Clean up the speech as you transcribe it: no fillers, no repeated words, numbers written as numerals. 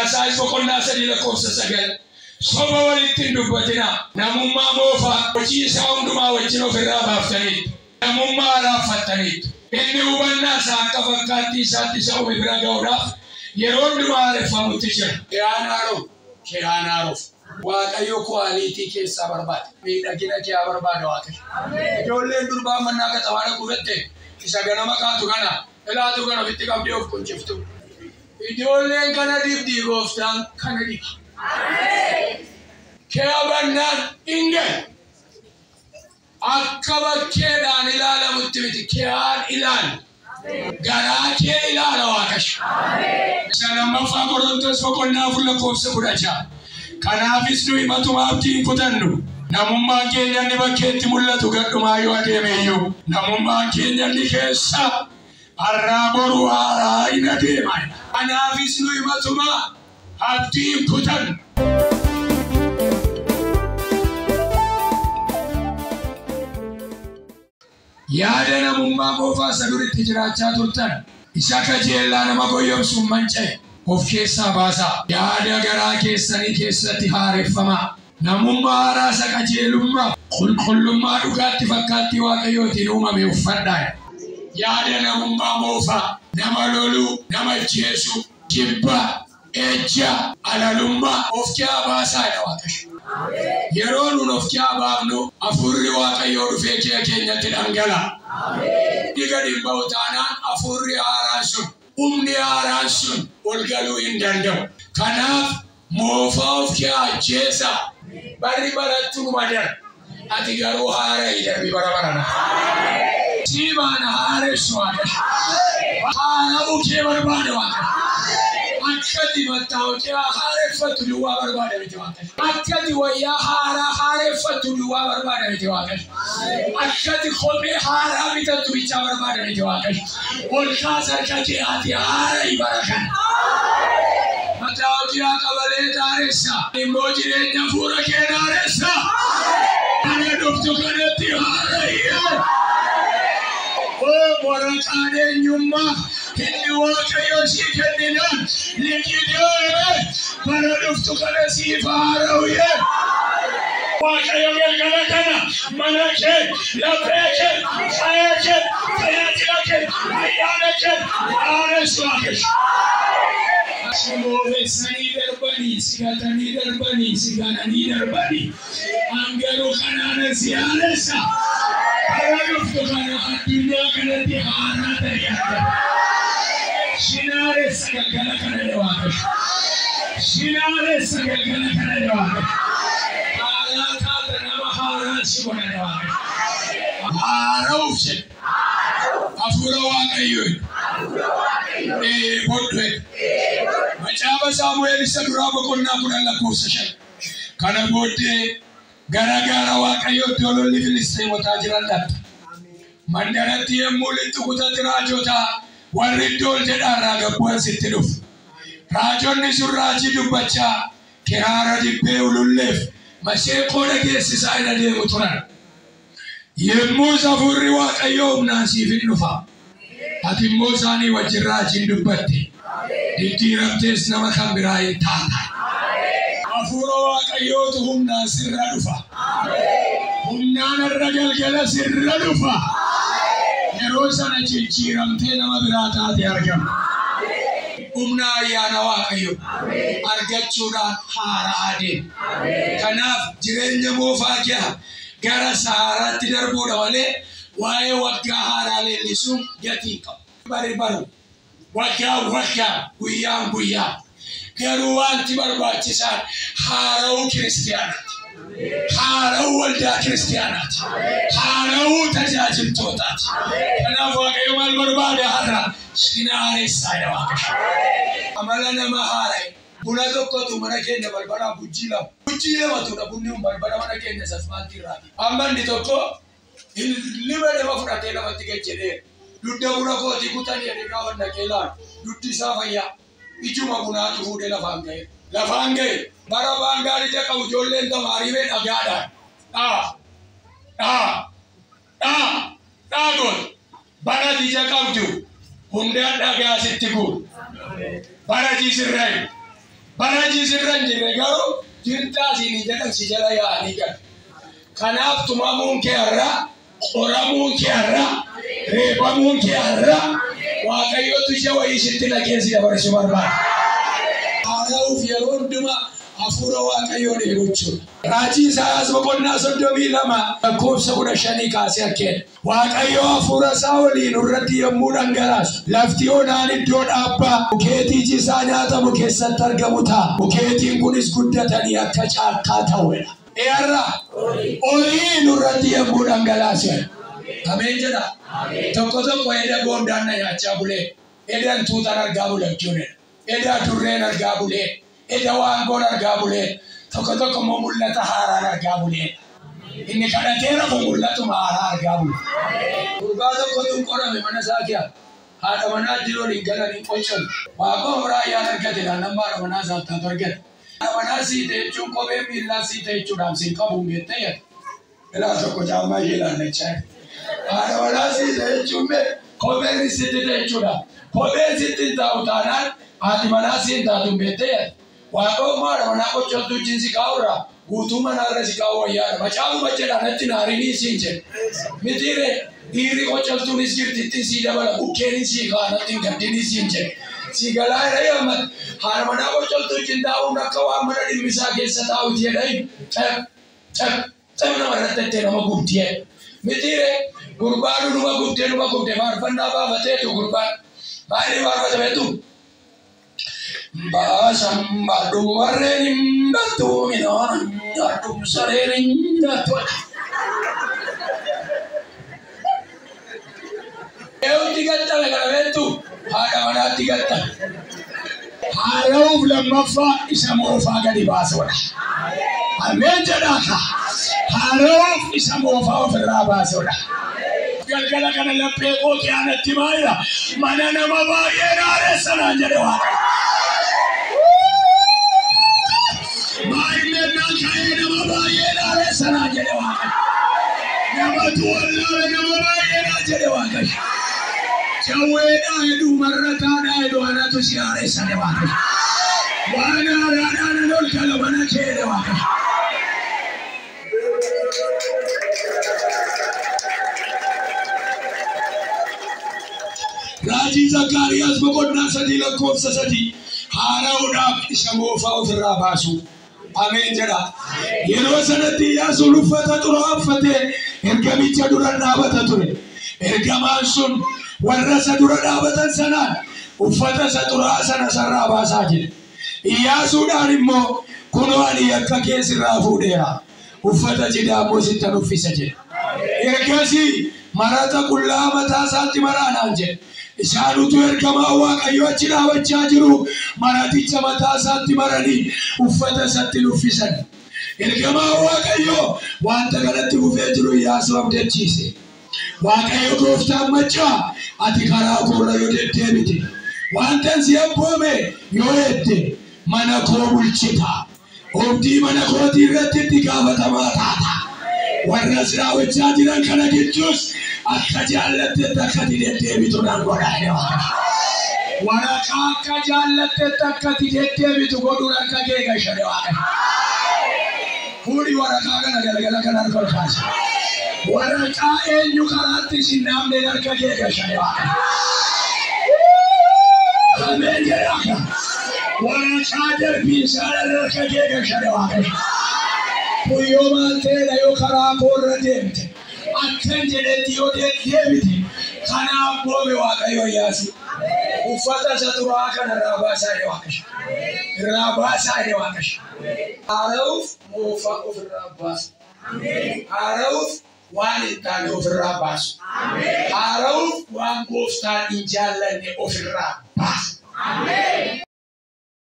Qolasaayis boqonnaa 3 lakkoofsa 9. Soba walitti hin dubbatinaa. Namummaa moofaa hojii isaa hundumaa wajjin ofirraa baaftaniitu. Namummaa haaraaffattaniitu. Inni hubannaa isaa akka fakkaattii isaatti isa uume bira ga'uudhaaf yeroo hundumaa haareffamutti jira. Kiyaan haaroo, kiyaan haaroof. Waaqayyo quality keessaa barbaada. Miidhagina kee haa barbaada Waaqayyo. Ijoolleen durbaa mannaa qaxamaa dhaquu fette isa ganama kaatu kana ilaatu kana ofitti qabdee of qunciftu. Ijoolleen kana dibdii gooftaan kana diba. Kee bannaan hin galu. Akka bakkeedhaan ilaalamutti miti kiyaan ilaali. Garaa kee ilaala Waaqayyo. Isa lammaffaa Qorontos boqonnaa 4 lakkoofsa 16. Kanaafis nuyi matumaa abdii hin kutannu. Namummaan keenya inni bakkeetti mul'atu gadhumaa yoo adeeme iyyuu namummaan keenya inni keessa har'aa boru haaraa hin adeema. Kanaafis nuyi matumaa abdii hin kutannu. Yaada namummaa moofaa isa duritti jiraachaa turtan isa kajeellaa nama goyyomsuun manca'e of keessaa baasaa. Yaada garaa keessanii keessatti haareffamaa. Namummaa haaraa isa qajeelummaa qulqullummaa dhugaatti fakkaattii Waaqayyootiin uumame uffadhaa. Yaada namummaa moofaa nama loluu, nama ajjeesuu, jibba, ejja, alalummaa of keessaa baasaa jedha Waaqayyo. Yeroo nuun of keessaa baafnu hafuurri Waaqayyoo dhufee kee keenyatti dhangala'a. Inni gadi hin ba'u taanaan hafuurri haaraan sun, humni haaraan sun ol galuu hin danda'u. Kanaaf moofaa of keessaa ajjeesaa. Barri barattuu numa darba. Ati garuu haara hin darbi bara barana. Siimaan haaressu Waaqayyo. Haara'uu kee barbaada Waaqayyo. Akkati mattaawqaa haareffattu duwwaa barbaada miti Waaqayyo. Akkati wayyaa haaraa haareffattu duwwaa barbaada miti Waaqayyo. Akkati kophee haaraa bitattu bichaa barbaada miti Waaqayyo. Ol kaas harka kee ati haara hin bara kana. Mattaawqaa qabalee taaressa. Immoo jireenya fuula kee taaressa. Kana dhuftu kanatti haara hiyyee. Waraqaan eenyummaa inni Waaqayyo sii kenninaan liqidee bara dhuftu kana siif haara'u. Waaqayyo galgala kana mana kee, laphee kee, faaya kee, tajaajila kee, ayyaana kee haaressu Waaqayyo. Si moofessanii darbanii, si gatanii darbanii, si gananii darbanii. An garuu kanaan si haaressa. Bara dhuftu kana addunyaa kanatti haaraa ta'e argama. Sinaaressa galgala kana jedha Waaqayyo. Sinaaressa galgala kana jedha Waaqayyo. Haaraa taata nama haaraa si godha jedha Waaqayyo. Haara'uuf jedhe. Hafuura Waaqayyoo. Bodhu. Macaafa Saamu'eel isa duraa boqonnaa 10 lakkoofsa 5. Kana booddee gara gaara Waaqayyootti lolli Filisxeemotaa jiran dhaqxe. Mandaratti yommuu lixxu kutatti raajotaa warri iddoo ol jedhaarraa gabbu'an sitti dhufu. Raajonni sun raajii dubbachaa kiraara dibbee ululleef maseeqoo dhageessisaa hin adeemu turan. Yommuu hafuurri Waaqayyoo humnaan siif hin dhufa. Ati immoo isaanii wajjin raajiin dubbatte. Diddiiramtees nama kan biraa hin taata. Hafuura Waaqayyootu humnaan sirra dhufa. Humnaan har'a galgala sirra dhufa. Yeroo sana jijjiiramtee nama biraa taate argama. Humna ayyaana Waaqayyoo argachuudhaan haaraa adeema. Kanaaf jireenya moofaa kee gara saaraatti darbuudha malee waa'ee waggaa haaraa leellisuun gatii qabu. Bari baru waggaa waggaa guyyaan guyyaa garuu wanti barbaachisaan haara'uu kiristiyaanaati. Haara'uu waldaa kiristiyaanaati. Haara'uu tajaajiltootaati. Kanaaf Waaqayyo maal barbaada har'a? Sinaaressaa jedha Waaqayyo. Amala nama haara'e. Buna tokkotu mana keenya balbalaa gujjii lama. Gujjii lamatudha bunni kun balbala mana keenya asfaaltii irraati. Amma inni tokko liba nama fudhatee lafatti gad jedhee dugda buna kootii kutanii jedhee gaafa dhaqee ilaalu dugdi isaa fayyaa. Ijuma bunaatu fuudhee lafaan ga'e. Lafaan ga'e bara baangaan ija qabu ijoolleen tamaarii bee dhagaadhaan. Dhaa dhaa dhaa dhaa goote. Bara ija qabdu hundaan dhagaa sitti guuru. Bara sirraayi. Bara sirra hin jirre garuu jirtaa siin hin jedhan si jala yaa'anii galu. Kanaaf tumamuun kee har'aa, qoramuun kee har'aa, reebamuun kee har'aa Waaqayyotu ija wayii sitti naqee si dabarsuu barbaada. Haara'uuf yeroo hundumaa hafuura Waaqayyoon eeguchuudha. Raajii Isaayyaas boqonnaa 32 lakkoofsa 15 kaasee akkeedha. Waaqayyo hafuura isaa waliin irratti yommuu dhangalaasu lafti onaan iddoo dhaabbaa mukeetii isaa nyaatamu keessatti argamu ta'a. Mukeetiin kunis guddatanii akka caakkaa ta'uudha. Eerra oliin irratti yommuu dhangalaasu. Ameen jedha. Tokko tokko eda goondaan na nyaachaa bulee, eda tuutaan argaa bule jechuudha. Eda durreen argaa bulee, eda waangoon argaa bulee, tokko tokko immoo mul'ata haaraan argaa bulee. Inni kadhateera kun mul'atuma haaraa argaa bule. Gurbaa tokkotu qorame mana isaa kiya. Haadha manaa jiru waliin galanii qoccalu. Waaqoo horaa ayyaan argate naannoo haadha manaa isaaf taatu argate. Haadha manaa siite jechuun kophee miillaa siite jechuudhaan siin qabuun beektee yaada. Ilaa tokko caammaa ishee ilaallachaa. Haadha manaa siite jechuun kopheen sitti ta'e jechuudha. Kopheen sitti hin taa'u taanaan haati manaa siin taatu hin beektee yaada. Waaqoo haadha manaa qoccoltuu wajjin si kaa'urraa guutuu manaarra si kaa'u wayyaadha. Macaafuma jedha natti naarinii siin jedhe. Mitiire dhiirri qoccoltuunis jirti ittiin sii dabala bukkeenis sii ka'a natti hin gaddinii siin jedhe. Si galaa irra yammat haadha manaa qoccoltuu wajjin taa'uun akka waan mana dhimmisaa keessa taa'uti jedhanii cab cab cab nama irratti itti nama gubdi jedhe. Mitiire gurbaan numa gubdee faarfannaa baafateetu gurbaan baay'ee faarfata beektu. Baasam baadhu warreen hin battu midhaan nyaadhu sareen hin nyaattu. Eewutti gattame kana beektu haadha manaatti gattame. Haara'uuf lammaffaa isa moofaa gadi baasuudha. Ameen jedhaaka. Haara'uuf isa moofaa ofirraa baasuudha. Galgala kana laphee kootii aanatti maayira mana nama baay'ee haaressanaan jedhe Waaqa. Baay'inaan ka'ee nama baay'ee haaressanaan jedhe Waaqa. Namatu wallaale nama baay'ee jedhe Waaqa. Jawweedhaa heduu marrataadhaa heduu anatu si haaressane Waaqa. Waan haaraadhaan an ol gala mana kee jedhe Waaqa. Raajii Zakkaariyaas boqonnaa 3 lakkoofsa 3 haara'uudhaaf isa moofaa ofirraa baasu. Ameen jedha. Yeroo sanatti Iyyaasuun uffata xuraa'aa uffatee ergamicha dura dhaabata ture. Ergamaan sun warra isa dura dhaabatan sanaan uffata isa xuraa'aa sana sarraa baasaa jedhe. Iyyaasuudhaan immoo kunoo ani yakka kee sirraa fuudheera. Uffata jidaa immoo sittan uffisa jedhe. Ergasii marata qullaa mataa isaatti maraanaan jedhe. Isaan utuu ergamaa Waaqayyoo achi dhaabachaa jiru maraticha mataa isaatti maranii uffata isatti uffisan. Ergamaa Waaqayyoo wanta kanatti fufee jiru Iyyaasuu abdachiise. Waaqayyo gooftaan maccaa ati karaa koorra yoo deddeebite wanta si abboome yoo eegde mana koo bulchita. Oobdii mana kootii irratti itti gaafatamaa taata. Warra as dhaabachaa jiran kana gidduus akka jaallattetti akka ati deddeebitu nan godha jedhe Waaqayyo. Waraqaa akka jaallattetti akka ati deddeebitu godhuun harka kee gasha jedhe Waaqayyo. Fuudhi waraqaa kana galgala kana harka ol kaasi. Waraqaa eenyu karaatti isin dhaabneen harka kee gasha jedhe Waaqayyo. Ameen jedhaa. Waraqaa darbiinsaa harka kee gasha jedhe Waaqayyo. Kuyyoo maal ta'edha yoo karaa koorra deemte akkan jedhetti yoo deddeebite kanaaf boome Waaqayyo Iyyaasu. Uffata isa xuraa'aa kana irraa baasaa jedhe Waaqayyo. Irraa baasaa jedhe Waaqayyo. Haara'uuf moofaa ofirraa baasu. Haara'uuf waan hin taane ofirraa baasu. Haara'uuf waan gooftaan hin jaallanne ofirraa baasu.